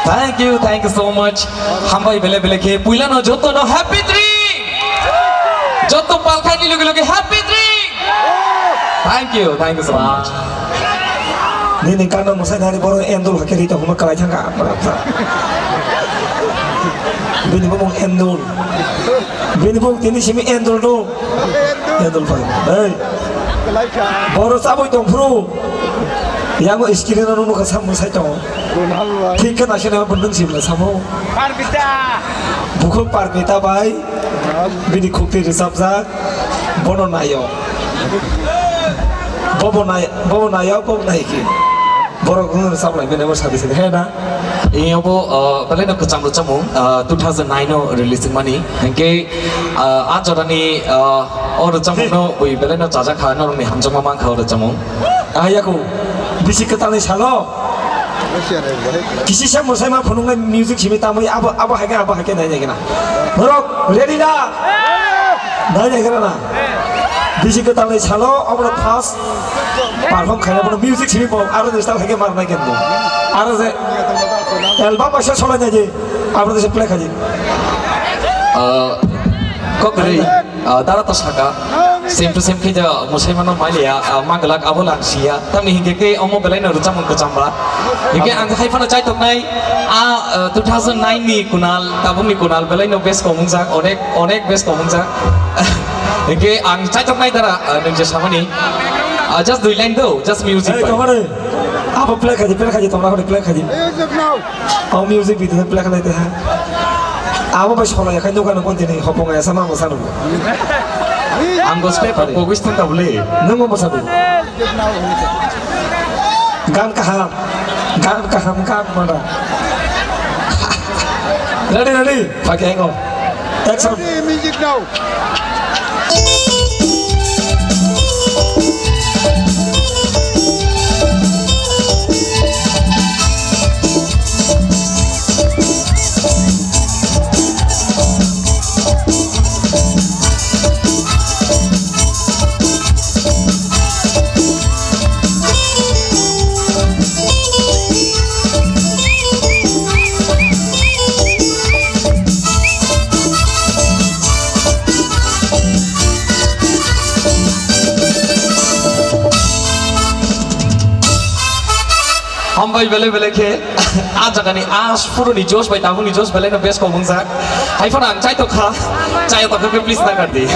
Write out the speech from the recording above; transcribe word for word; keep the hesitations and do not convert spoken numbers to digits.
Thank you, thank you so much. Hambai bele bele khe puila no joto no happy drink. Joto palkha ni loge loge happy drink. Thank you, thank you so much. Nini kano musai nani boro endul hakhe rita huma kalai thangka. Bini bumung endul. Bini bumung tini simi endul do. Endul pai. Hey. Boro sabui tong phuru. Yango screen no nukha sam musai tong. Thik khe naisina bundung simla samo. Parmita. Bukhuk Parmita bai. Bini khukti rwchapjak, bono naio. Bobo nai, bobo naio, bobo naiki. Borok wngno saplai bini bo sadi sadi, he na? Ini obo, uh, belai no kwcham rwchapmung, uh, two thousand nine no release wngmani. Hingke, uh, a jorani, uh, o rwchapmung no bui belai no chajak kha, norokni hamjakma mankha o rwchapmung. Ah, yaku, bisi kwtalni salo. Kisi se mwsai ma phunuknai music simi tamwi abo, abo hai khe, abo hai khe nai nai khe na. Norok ready da? Nai nai khe na. Bisi kwtalni salo obono first perform khaina bono music simi bo aro je style hai khe mar nai khe bo. Aro je album baisa solai nai je abo je play khaji. Ah, kok rei. Ah, dara to saka. Same to same khe ja mwsai mano mailia, ah, maglak abo lang siya. Tamni hingke khe omo belai no rwchapmung kwcham ba. Hingke ang hai phano chaitoknai, ah, ah, two thousand nine ni Kunal, tabuk ni Kunal belai no best komung jak, onek, onek best komung jak. Hingke ang chaitoknai dara, ah, nwng je samani. Ah, just dui line do, just music. Hey, bai. Tongare. Abo play khaidi, play khaidi, tongna khaidi, play khaidi. Music now. Oh, music video play khaidi ha. Abo bai sola yakhai dukan continue hopong ya sama mo sanu. Ang go step up, go wis thang ka bole. Nang mo sanu. Gan kaham, gan kaham, gan mana. Ready, ready. Pakai ngo. Action. Ready, music now. Hambai belai belai khe, a jagani a phuruni Josh bai tabukni Josh belai no best kok wngjak. Hai phano ang chai tokha, chai tokha khe please nakardi.